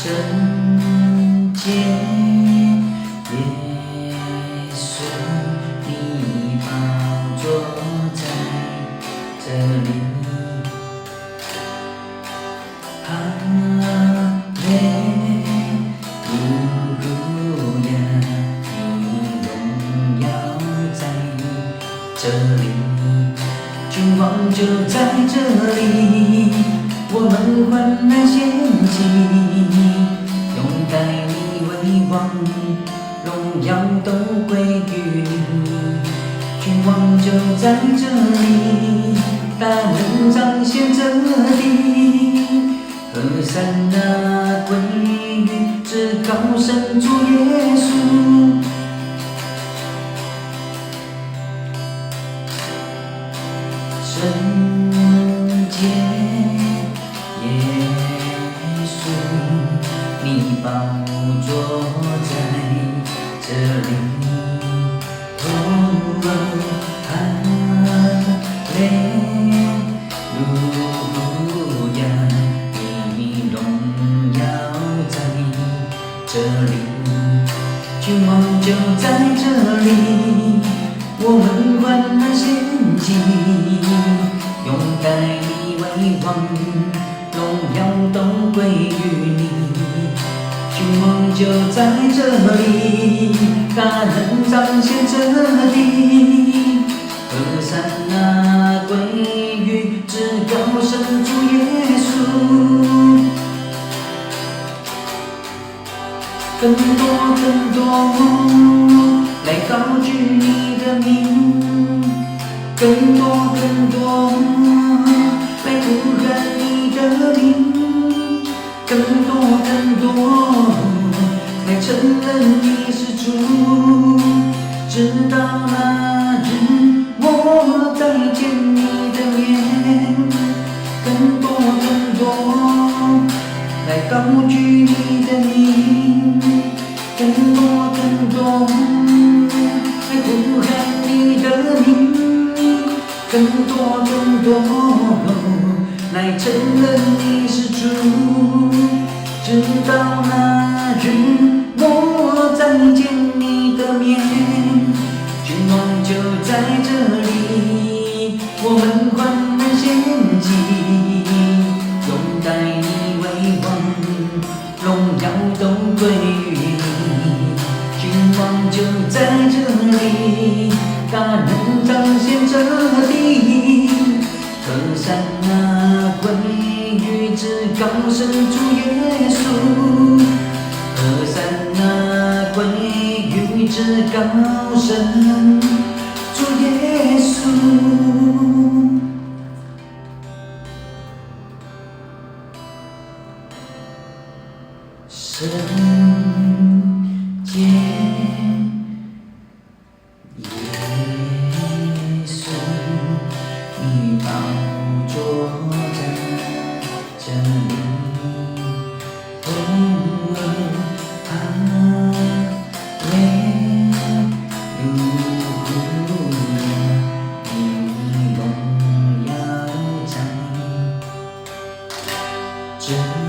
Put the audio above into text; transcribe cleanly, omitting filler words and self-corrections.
聖潔耶穌，你寶座在這裡。哈利路亞，你榮耀在這裡，君王就在這裡，我們歡樂獻祭，擁戴你為王，榮耀都歸於你。君王就在這裡，大能彰顯這地，和散那歸於至高神主耶穌。聖潔耶穌，你寶座在這裡。哦，哈利路亞，你榮耀在這裡，君王就在這裡，我們歡樂獻祭，擁戴你為王，榮耀都歸於你。君王就在這裡，大能彰顯這地，和散那歸於至高神主耶穌。更多更多來高舉你的名，更多更多來呼喊你的名，更多更多來承認你是主，直到那日我再見你的面，更多更多來高舉你的名，更多更多來呼喊你的名，更多更多來承認你是主，直到那日我再見你的面，君王就在這裡，我們歡樂獻祭，擁戴你為王，榮耀都歸於你。君王就在這裡，大能彰顯這地，和散那歸於至高神主耶穌，和散那歸於至高神主耶穌。聖潔耶穌，你寶座在這裡。哦，哈利路亞，你榮耀在這裡。